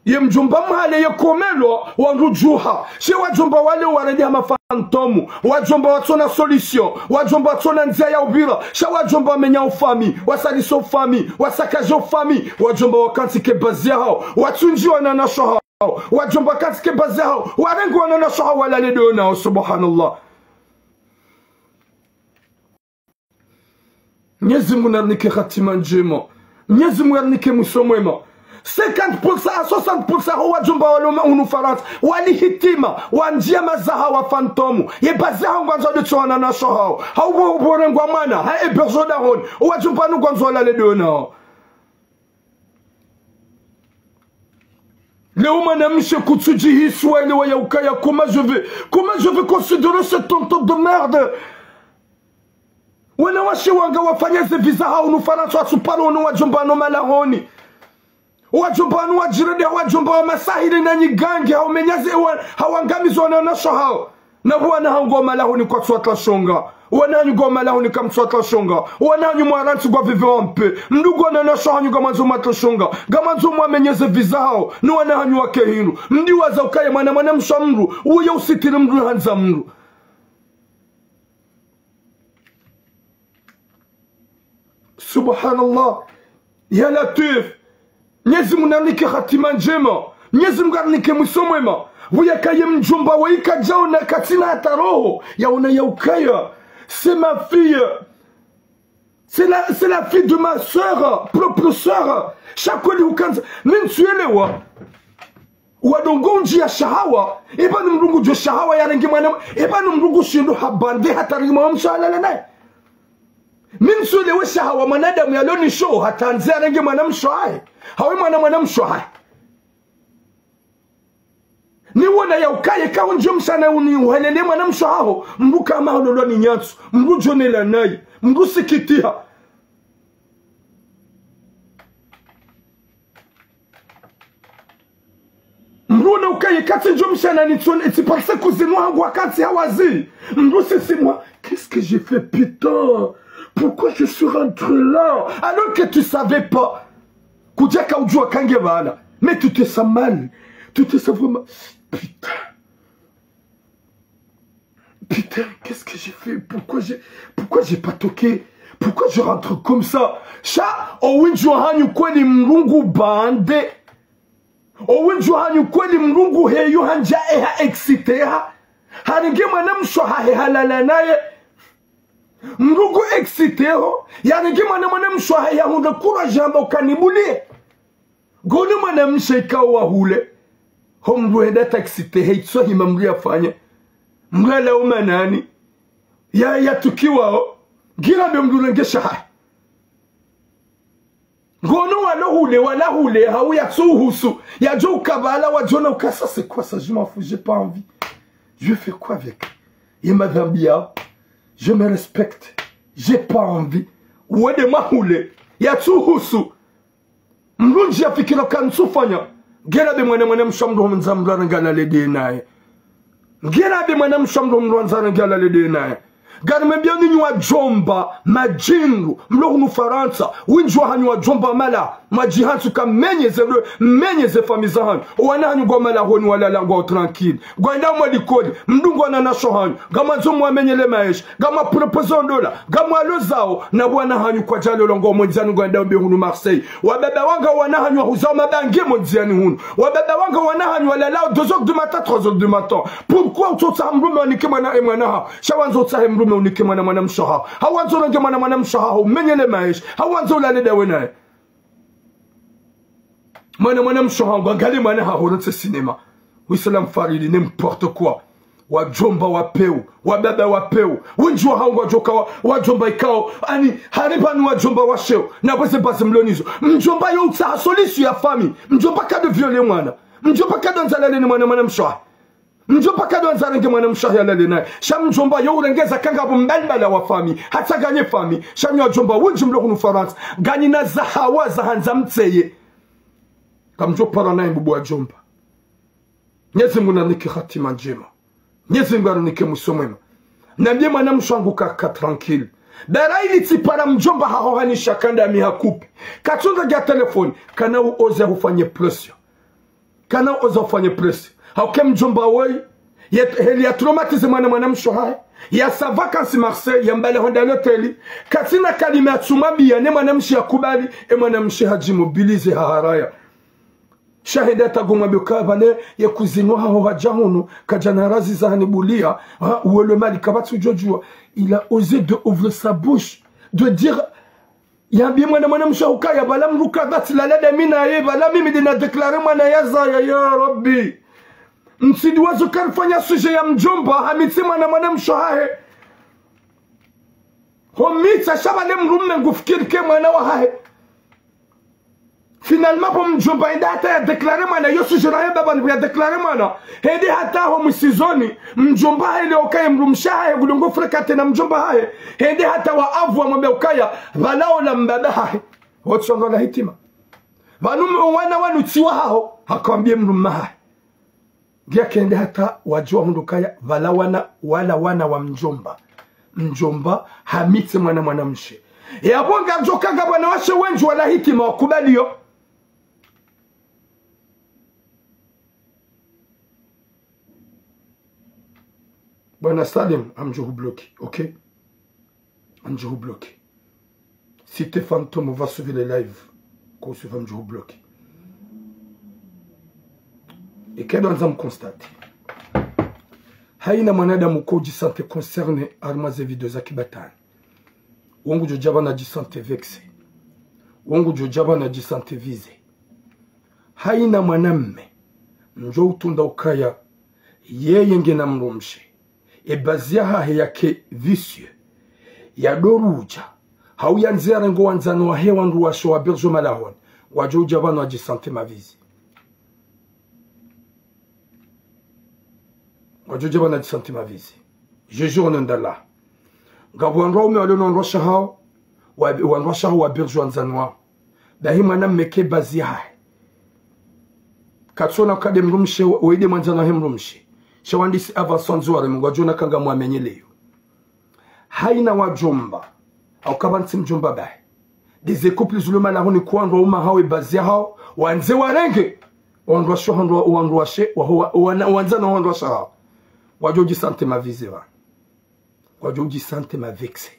Ye mdjomba mhale ye komelwa, wandru djuha. She wadjomba wale warendeha ma fantôme. Wadjomba watsona solution. Wadjomba watsona ndzia ya upvira. Sha wadjomba wamenya ufami. Wasalisa ufami. Wasakaje ufami. Wadjomba wakantsi ke bazi ya hao. Watsundji wananyasho hao. Wadjomba wakantsi ke bazi ya hao. Warenge wananyasho hao walale ndo nao. Subhanallah. Mnyezi Mngu narinike hatima ndjema. Mnyezi Mngu yarinike mwiso mwema. Cinquante pour cent à soixante pour cent ho wadjomba walo ma hunu Farantsa wali hitima, wandjia mazaha wa fantôme. Ye bazi ya hao ngwandzo ndo tso wananyasho hao. Hau bo, bo rengwa mwana, ha hébergé dahoni. Wadjomba wanu ngwandzo walale ndo nao. Leo mwana mshe kutsudjihisi wale wa ya ukaya, comment je vais, comment je vais considérer ce tonton de merde? Wanawashe wanga wafanya ze visa hao hunu Farantsa watsuparo no wadjomba wanu malahoni. Wadjomba wanu wadjirende, wadjomba wa masahiri na nyigangi, hao menyezi ewa, hawangamizo wananyasho hao. Na bo wana hanyu ngwao malahoni kwatsu watashonga. Wana hanyu ngwao malahoni kamtsu watashonga. Wana hanyu mwarantsi ngwa vivre en paix. Mdungu wananyasho hanyu ngamwandzo mwatashonga. Ngamwandzo mwamenye ze visa hao. Ni wana hanyu wake hindru. Mdiwaza ukaya mwana, mwana mshe wa mdru. Uye usitiri mdru handza mdru. Subhanallah. Ya Latwif. Mnyezi Mngu narinike hatima ndjema. Mnyezi Mngu arinike mwiso mwema. Pvuyaka ye mdjomba wayi kadjaona, katsina hata roho. Yaona ya ukaya. C'est ma fille. C'est la, c'est la fille de ma sœur, propre sœur. Sha kweli hukandza. Mi ntsuelewa. Wadunga undjia shahawa, eba ni mdru ngudjo shahawa yarenge mwana, eba ni mdru ngushindro ha bande hata renge mwana mshe halala naye. Mi ntsuelewe shahawa mwanadamu yalo nisho hata andze yarenge mwana mshe hahe. Hawe mwana, mwana mshe hahe. Ni wona ya ukaya ka undjo mshana uni uhelele mwana mshe haho, mdru kama hololwa ni nyatsu, mdru djonela naye, mdru sikitiha. Mdru na ukaya katsi ndjo mshana nitsone, tsi parce que kuzini wahangu wakantsi hawazi. Mdru sisimwa, qu'est-ce que j'ai fait, putain? Pourquoi je suis rentré là? Alors que tu savais pas. Kudjaka udjua kange bala. Mais tu te sens mal. Tu te sens vraiment, putain. Putain, qu'est-ce que j'ai fait? Pourquoi j'ai, pourquoi j'ai pas toqué? Pourquoi je rentre comme ça? Sha, owindji wahanyu kweli mdru ngu bande. Owindji wahanyu kweli mdru ngu heyo handja eha excité ha. Harenge mwana mshe hahe halala naye. Mdru ngu excité ho. Yarenge mwana, mwana mshe hahe yahundra courage hamba ukanibulie. Ngono mwana mshe ikao wa hule. Ho mdru henda taxi te heitso hima mdru yafanya. Mdru ala umanani. Ya, ya tukiwao. Ngira be mdru renge shahahe. Ngono walo hule, wala hule, hau yatsu uhusu. Yadjo ukabala, wadjona ukaya ça c'est quoi ça, je m'en fous, j'ai pas envie. Je fais quoi avec? Ye madhambi yao. Je me respecte. J'ai pas envie. Wende mahule. Yatsu uhusu. Mdru ndji yafikira ka ntsufanya. Ngena be mwana, mwana mshe wa mdru handza mdru arenge alale nde naye. Ngena be mwana mshe wa mdru, mdru handza arenge alale nde naye. Ngarimwambiao nyinyi wadjomba madjindu, mlo hunu Farantsa, wendji wahanyu wadjomba mala, mwadjihantsu ka mmenyeze ndo, mmenyeze fami zahanyu. Owana hanyu ngwao malahoni walala ngwao tranquille. Ngwaendao mwa likoli, mdungo wananyasho hanyu, ngamwandzo mwamenyele maesha, ngamwapropozao ndola, ngamwalozao, na wana hanyu kwadjalolwa ngwao mwendziani ngwaendao mbe hunu Marseille. Wababa wanga wana hanyu wahuzao mabange mwendziani hunu. Wababa wanga wana hanyu walalao deux heures du matin, trois heures du matin. Pourquoi utsotsaha mrume unike mwana e mwana haho? Sha wandzo utsahe mrume unike mwana mwanamshe haho. Hau wandzo urenge mwana mwanamshe haho, umenyele maesha. Hau wandzo ulale ndawe naye. Mwana mwanamshe haho, ngwangalie mwana haho, rentse cinéma. Wisa la mfariri, n'importe quoi. Wadjomba wa pewu, wababa wa pewu. Wendji wahao ngwadjoka wa, wadjomba ikao. Ani, hari pvanu wadjomba wa sheo. Na kweze bazi mlo nazo. Mdjomba yo utsaha solution ya fami. Mdjomba kado viole mwana. Mdjomba kado andza alale ni mwana mwanamshe hahe. Mdjomba kado andza arenge mwanamshe hahe alale naye. Sha mdjomba yo urengeza kanga bu mbali mbali wa fami. Hata ganye fami. Sha nyi wadjomba wendji mlo hunu Farantsa. Nganyina zahawa zahandza mtseye. Kamdjopara naye mbubu wadjomba. Mnyezi Mungu nanike hatima ndjema. Mnyezi Mungu arinike mwiso mwema. Nambie mwanamshe wangu ka, ka tranquille. Bara ili tsipara mdjomba haho hanisha kanda mi hakupe. Katsundza ngia telefoni. Kana uoze hufanye pression. Kana uoze hufanye pression. Hauka e mdjomba woyi. Ye, heli ya traumatiser mwana mwanamshe hahe. Ya sa vacances Marseille. Ya mbale honda l'hôtel. Katsina kalima ya tsumwambia ne mwanamshe ya kubali. E mwanamshe hadjimobiliser haharaya. Sha hende hata ngomwambio ka pvale ye cousine haho hadja hunu, kadja na razi za hanibulia, ha, uwelwe mali kapvatsi udjodjua. Il a osé de ouvrir sa bouche, de dire, yambie mwana mwanamshe haho ukaya, pvala mdru kadha tsilala nde mi naye, pvala mimi ndina déclarer mwana yazaya, ya Rabbi. Mtsidi wazo karifanya sujet ya mdjomba, hamitse mwana mwanamshe hahe. Homitsa sha pvale mdrume ngufikiri ke mwana wahahe. Finalement, pvo mdjomba hende hata ya déclarer mwana, yo sujet rahe baba ni ya déclarer mwana. Hende hata ho mwisizoni, mdjomba hahe le okaye mdrumshe hahe, ngudungo fréquenter na mdjomba hahe. Hende hata wa avwa mwambe ukaya, pvala ola mbaba hahe. Wotsonga la hitima. Pvanu mwana wanu tsi wahaho, hakambie mdrume hahe. Ngiya kende hata wadjua hundru kaya, pvala wana, wala wana wa mdjomba. Mdjomba, hamitse mwana mwanamshe. Yapvo ngadjoka nga wanawashe wendji wala hitima wakubaliyo. Bwana Salim, ngamdjo hubloquer, ok? Ngamdjo hubloquer. Si t'es fantôme, va suivre les lives. Ko suivre ngamdjo hubloquer. Eka ndo handza mconstater. Haina mwanadamu ko udjisentir concerné harumwa ze vidéo za kibatwali. Wo ngudjo dja pvanu adjisentir vexé. Wo ngudjo dja pvanu adjisentir visé. Haina mwanamme, mdjo utunda ukaya, yeye ngena mdrumshe. E bazi yahahe yake vicieux. Yadorudja. Hau yandze yarenge wandzani wahe wandru washe wa berjo malahoni. Ngwadjo udja pvanu adjisentir mavisé. Ngwadjo udja pvanu adjisentir mavisé. Je jure au nom d'Allah. Ngapvo wandru waume walio no wandru washe hawo, wa, wandru washe hawo wa berjo wandzani wawo. Bahi mwanamme ke bazi yahahe. Katsona kade mdrumshe, wa, waide mwandzani wahe mdrumshe. Sha wandisi avancer wandzo wareme ngwadjo ona ka ngamwamenyeleyo. Haina wadjomba. Hauka pvantsi mdjomba bahi. Des couples zilo malahoni ko wandru waume hawo e bazi yahawo. Wandze warenge. Wandru washe, wandru wa, wandru washe, wa, wa, wana, wandzani wa wandru washe hawo. Ngwadjo udjisentir mavisé pvanu. Ngwadjo udjisentir mavexé.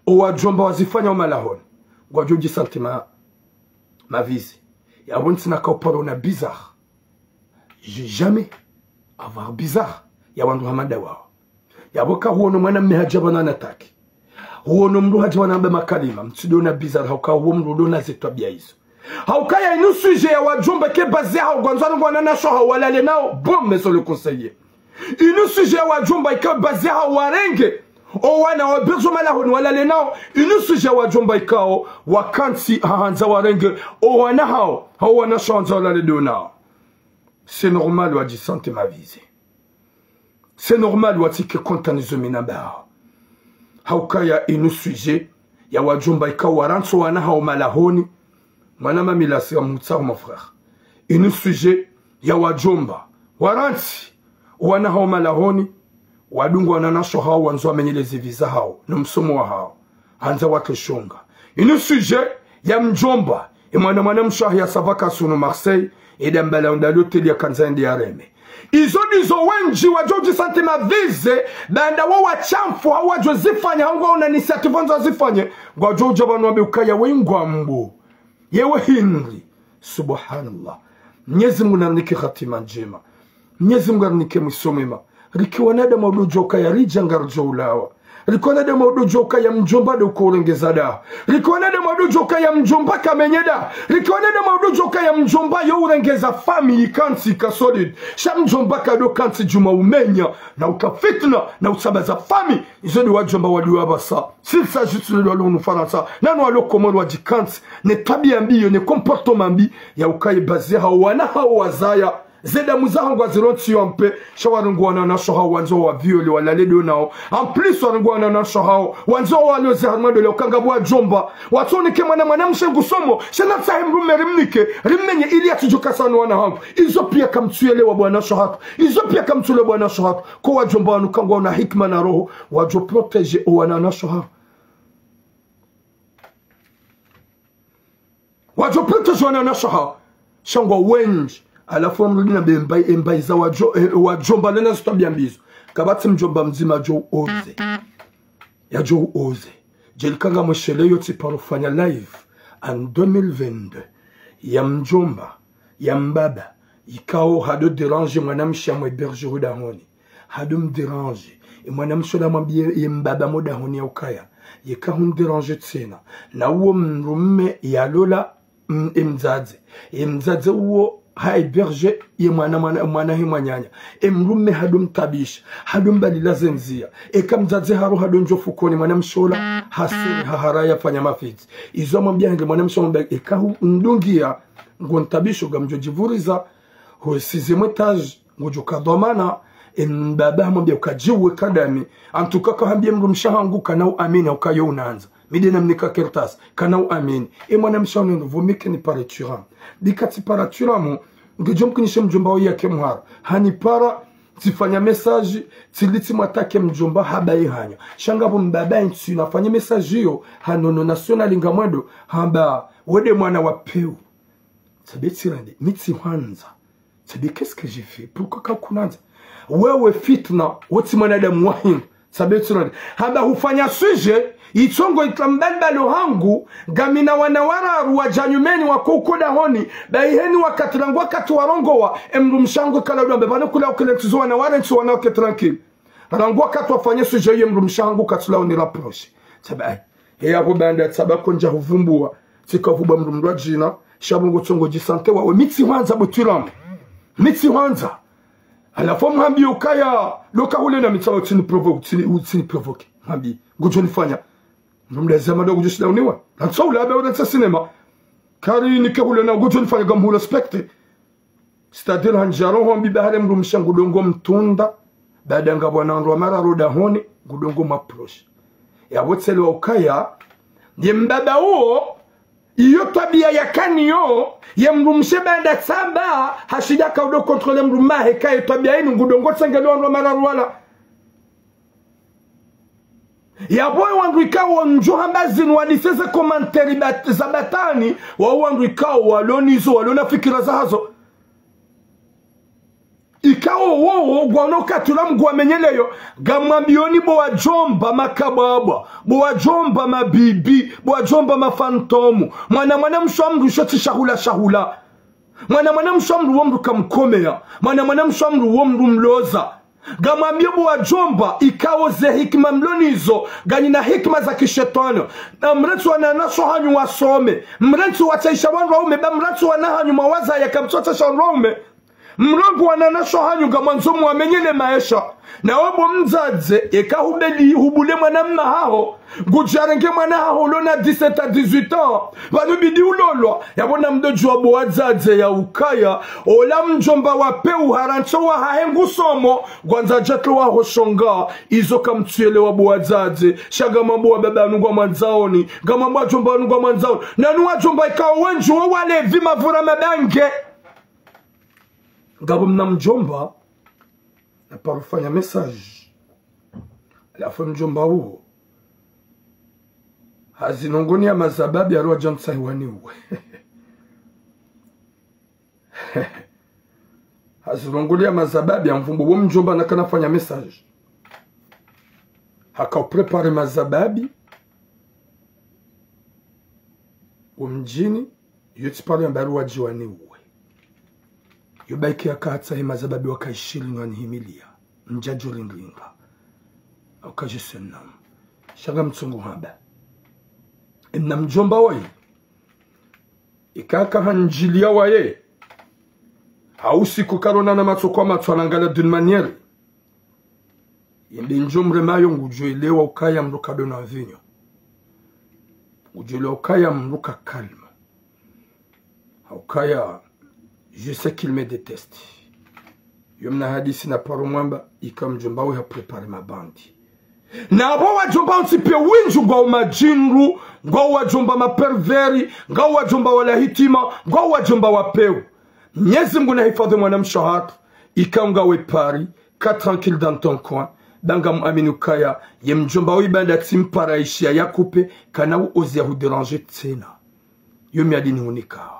O wadjomba wazifanya o malahoni. Ngwadjo udjisentir ma, mavisé. Yapvo ntsina ka uparo na bizarre. J'ai jamais avoir bizarre ya wandru hama nda wawo. Yapvo ka huono mwanamme hadja pvanu anataki. Huono mdru hadja pvanu amba makalima. Mtsido na bizarre hauka huo mdru ndo na ze twabia izo. Haukaya inu sujet ya wadjomba ke bazi yahawo ngwandzo wananyasho hawo walale nawo, bon, monsieur le conseiller. Inu sujet ya wadjomba ika bazi yahawo warenge o wana wa berjo malahoni walale nawo. Inu sujet ya wadjomba ikao wakantsi hahandza warenge o wana hawo, hau wananyasho handza walale ndo nawo. C'est normal wadjisentir mavisé. C'est normal watsike content nizo mi namba hawo. Haukaya inu sujet ya wadjomba ikao warantsi o wana hawo malahoni. Mwana mamilasi ya mutsaho, mon frère. Inu sujet ya wadjomba warantsi o wana hawo malahoni. Wadungu wananyasho hawo wandzo wamenyele ze vie zahao, no msomo wahao. Handza watsoshonga. Inu sujet ya mdjomba, e mwana mwanamshe wahe ya sava kasunu Marseille, eda mbala unda l'hôtel ya kandza ende ya reme. Izo ndizo wendji wadjo udjisanti mavize, baanda wo washamfu, hau wadjo zifanya, hau ngwaona initiative wandzo wazifanye, ngwadjo udja pvanu wambe ukaya we ngwambo. Yewe hindri. Subhanallah. Mnyezi Mungu narinike hatima ndjema. Mnyezi Mungu arinike mwiso mwema. Rike wanadamu wadodjoka ya ridja ngaridjo ulawa. Rike wanadamu wadodjoka ya mdjomba ndo uko urengeza daho. Rike wanadamu wadodjoka ya mdjomba kamenye daho. Rike wanadamu wadodjoka ya mdjomba yo urengeza famille ikantsi ika solide. Sha mdjomba kado kantsi djuma umenya. Na uka fitna. Na usabaza famille. Izo ndi wadjomba waliwa pvasa. S'il s'agit de lwa lunu Farantsa, nanu walo Komori wadjikantsi, ne twabiya mbi yo, ne comportement mbi, ya ukaye baze hao wana hao wazaya, ze damu zahao ngwazilontsi yo mpe, sha warongoa wananyasho hao wandzo wa viole, walale ndo nao. En plus, warongoa wananyasho hao wandzo waloze harumwa ndo le uka ngapvo wadjomba. Watsonike mwana mwanamshe ngusomo, sha natsahe mdrume rimnike, rimmenye ili yatsidjokasanu wana hangu. Izo piya kamtsuyelewa bo wananyasho hatru. Izo piya kamtsuyelewa bo wananyasho hatru. Ko wadjomba wanu ka ngwaona hikima na roho, wadjo protéger o wananyasho hao. Wadjo protéger wananyasho hao. Sha ngwa wendji. Halafu wamrudi na be mbayi, e mbayi za wadjo, e, wadjomba nena zitwabiya mbi zo. Kapvatsi mdjomba mdzima yadjo oser. Yadjo oser. Djeli ka ngamwisheleyo tsiparo fanya live en deux mille vingt-deux. Ya mdjomba, ya mbaba, ikao hado déranger mwanamshe amwe héberger ho dahoni. Hado mdéranger. E mwanamshe ola mwambiye ye mbaba mo dahoni ya ukaya. Yeka hundéranger tsena. Na uwo mdrume yalola, mm, e mdzadze. E mdzadze uwo ha héberger ye mwana, mwana, mwana he mwananya. E mdrume hado mtabisha. Hado mbalila ze ndziya. Eka mdzadze haro hado ndjo fukoni mwanamshe ola. Hasiri hahara yafanya mafitsi. Izo amwambiya hende mwanamshe amwambiya eka hu mdungiya. Ngo ntabisho ngamdjo djivuriza. Ho sixième étage, ngudjo ka dhwamana, e mbaba hamwambia uka djiwe kadami, en tout cas kahambiye mdrumshe hangu kana uamini, uka yo unandza. Mi nde namnika kartasi, kana uamini. E mwanamshe hangu nende vomike ni para turamu. Ndika tsi para turamu, ngedjo mkinishe mdjomba oyi yake mhara. Hanipara, tsifanya message, tsili tsimwatake mdjomba haba ye hanya. Sha ngapvo mbaba ntsi nafanye message iyo, hanono national ngamwendo, hamba, we nde mwana wa peu. Tsabe tsirande, mi tsihwandza. Tsabe, qu'est-ce que j'ai fait? Pourquoi kakunandza? Wewe fitna, wo tsi mwanadamu wa hindru. Tsabe tsirande. Hamba hufanya sujet, itsongo itra mbalibalo hangu, ngamina wana wararu wadja nyumeni wako uko dahoni, bahi heni wakati rangu wakati warongowa, e mdrumshe hangu kala udwambe, pvanu kula ukile ntsizo wana ware ntsi wana wake tranquille. Rangu wakati wafanye sujet ye mdrumshe hangu katsula uni rapprocher. Tsabe, ayi. He yapvo baanda tsaba kondja huvumbuwa. Tsika vumbuwa mdru mdru wa djina. Sha pvo ngo tsongo djisante wawe. Mi tsihwandza bo turamu. Mi tsihwandza. Halafu mhambi ukaya. Loka hule na mi tsaba utsini provoke, utsini, utsini provoke. Mhambi. Ngudjo nifanya. Mdru mdru wa zama ndo ngudjo shinda uniwa. Rantsa ula abe urantsa cinéma. Kari nike hule na ngudjo nifanya ngamhu respecter. C'est-à-dire handjaro hombi bahare mdrumshe ngudongo mtunda. Baada ngapvo wana wandru wa mararu dahoni, ngudongo mwapprocher. Yapvo tselewa ukaya, ye mbaba uwo, iyo twabia yakaniyo, ye mdrumshe baada tsamba, hashida kaudo contrôler mdrume wahe kaye twabia inu ngudongo tsengelewa wandru wa mararu wala. Yapvo wandru ikao ndjo hamba zinu wadise ze commentaire bat-, za batwini, wa wandru ikao walo nizo, walo na fikira zahazo. Ikao wowo, ngwao no katula mgu wamenyeleyo, ngamwambioni bo wadjomba makabwabwa, bo wadjomba mabibi, bo wadjomba mafantôme. Mwana mwanamshe wa mdru sho tsi shahula shahula. Mwana mwanamshe wa mdru wo mdru kamkomeya. Mwana mwanamshe wa mdru wo mdru mloza. Ngamwambio bo wadjomba, ikao ze hikima mlo nizo, nganyina hikima za kishetwani. Na mrantsi wananyasho hanyu wasome. Mrantsi watsahisha wandru waume, ba mrantsi wana hanyu mwawazaya kamtsu watsahisha wandru waume. Mrongowe wananyasho hanyu ngamwandzo mwamenyele maesha. Na we bo mdzadze, eka hubeli, hubule mwana mme haho. Ngudjarenge mwana haho ulo na dix-sept à dix-huit ans. Pvanu bidi ulolwa. Yapvo namdodjuwa bo wadzadze ya ukaya. Ola mdjomba wa peu harantsi wahahe ngusomo. Ngwandzo djatru waho shonga. Izo kamtsuyelewa bo wadzadze. Sha ngamwambo wababa wanu ngwamwandzaoni. Ngamwambo wadjomba wanu ngwamwandzaoni. Nanu wadjomba ikao wendji wo walevi mavura mabange. Ngapvo mna mdjomba. Na paro fanya message. Afu mdjomba uwo hazinongoni ya mazababi, haruwa djantsahi waniuwe. Hazinongoni ya mazababi, hamvumbu wo mdjomba nakana fanya message. Haka uprépare mazababi wo mdjini, yo tsi paro yamba haruwa djiwaniuwe. Yo baike yaka hatsahi mazababi waka ishirini wanihimiliya. Ndjadjo rindringa. Hauka je suis un homme. Sha ngamtsongo hamba. Emna mdjomba woyi. Ikaka handjiliya waye. Ha usiku karona na matso kwa matso hanangala d'une manière. Yende ndjo mremayo ngudjo elewa ukaya mdru kadona mvinyo. Ngudjo elewa ukaya mdru ka calme. Haukaya, je sais qu'il me déteste. Yo mna hadisi na paro mwamba, ika mdjomba we haprépare mabandi. Na abo wadjomba wontsi pia windji ngwao madjinru, ngwao wadjomba mapervers, ngwao wadjomba wala hitima, ngwao wadjomba wapeu. Mnyezi Mngu nahifadhwi mwanamshe hatru, ika ngawe Paris, kaa tranquille dans ton coin, ba ngamwamini ukaya, ye mdjomba wo ibanda tsimpara ishiya yakupe, kana uozi ya hudéranger tsena. Yo miadi nihunika.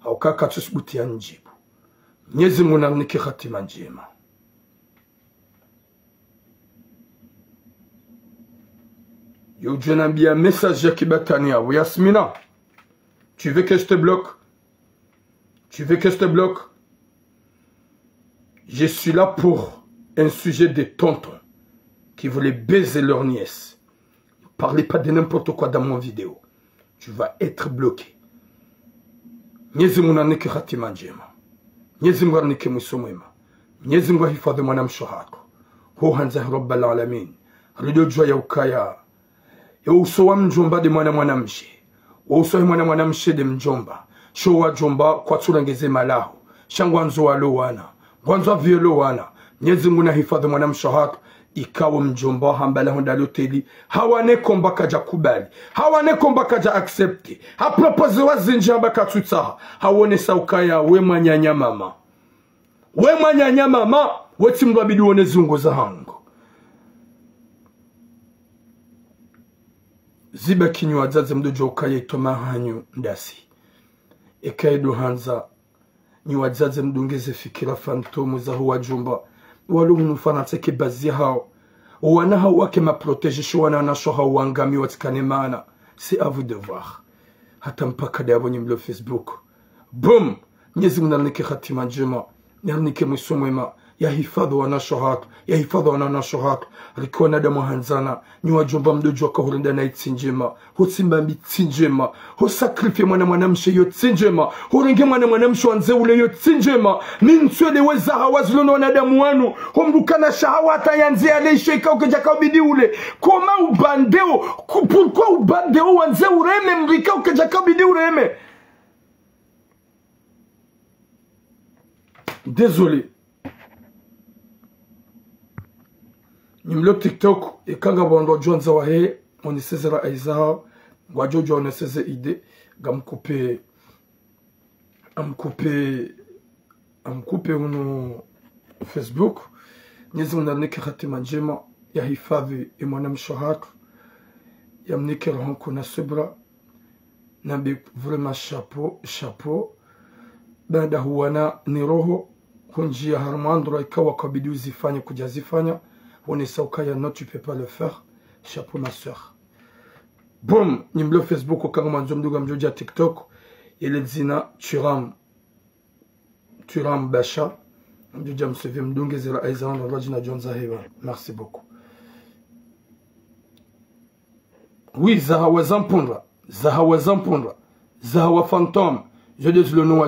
Hauka katsusubutu ya ndjibu. Mnyezi Mngu narinike hatima ndjema. Yo udjo nambiya message ya kibatani yapvo. Yasmina, tu veux que je te bloque ? Tu veux que je te bloque ? Je suis là pour un sujet de tonton qui voulait baiser leur nièce. Ne parlez pas de n'importe quoi dans mon vidéo. Tu vas être bloqué. Mnyezi Mngu narinike hatima ndjema. Mnyezi Mngu arinike mwiso mwema. Mnyezi Mngu ahifadhwi mwanamshe hatru. Ho handza hi Rabbal Alamin. Ridjo djuwa ya ukaya. Ye uso wa mdjomba nde mwana mwanamshe. Wo uso wahe mwana mwanamshe nde mdjomba. Sho wadjomba kwatsulengeze malaho. Sha ngwandzo walo wana. Ngwandzo waviyelo wana. Mnyezi Mngu nahifadhwi mwanamshe hatru. Ika wo mdjomba hamba laho nda loteli. Hawane komba kadja kubali. Hawane komba kadja accepter. Haproposewa zindji hamba katsutsaha. Hawonesa ukaya we mwananya mama. We mwananya mama. We tsi mdru abidi wone ziungo zahangu. Ziba kinywa wadzadze mdodjo ukaya itoma hanyu ndasi. Eka ido handza, nyi wadzadze mdungeze fikira fantôme zaho wadjomba. Walo hunu Farantsa ke bazi hao. Wana hao wake ma protéger sho wana wanasho hao wangami watsikane maana. C'est à vous de voir. Hata mpaka ndapvo nyi mlo Facebook. Boum! Mnyezi Mngu narinike hatima ndjema. Narinike mwiso mwema. Yahifadhwi wanasho hatru. Yahifadhwi wanasho hatru. Rike wanadamu handzana. Nyi wadjomba mdodjo waka hurenda nayi tsi ndjema. Ho tsimba mbi tsi ndjema. Ho sacrifier mwana mwanamshe yo tsi ndjema. Ho renge mwana mwanamshe wandze ule yo tsi ndjema. Ni ntswele we zahawa zilo no wanadamu wanu. Ho mdru kana shahawa hata yandze yale ishe ika ukedja kaubidi ule. Comment ubandeo, ku-, pourquoi ubandeo wandze ureme mdru ika ukedja kaubidi ureme. Désolé. Nyi mlo TikTok, eka ngapvo wandru wadjo wandza wahe, moneseze ra aiza, ngwadjo djo woneseze idée, ngamkupe, amkupe, amkupe hunu Facebook. Mnyezi Mngu narinike hatima ndjema, yahifadhwi ye mwanamshe hatru, yamnike roho nkuu na subra. Nambe vraiment chapeau, chapeau. Baada huwana ni roho, hundjiya harumwa ndro ikawa kabidi uzifanye kudja zifanya, wonesa ukaya non, tu peux pas le faire. Chapeau, ma sœur. Boum, nyi mlo Facebook, eka ngamwandzo mdunge mdjodja TikTok, yele dzina Thuram. Thuram Basha. Mdjodja msuivi mdungeze ra aiza wandru wadjina djo wandza hewa. Merci beaucoup. Oui, zahawa za mpundra. Zahawa za mpundra. Zahawa fantôme. Zo nde zilo no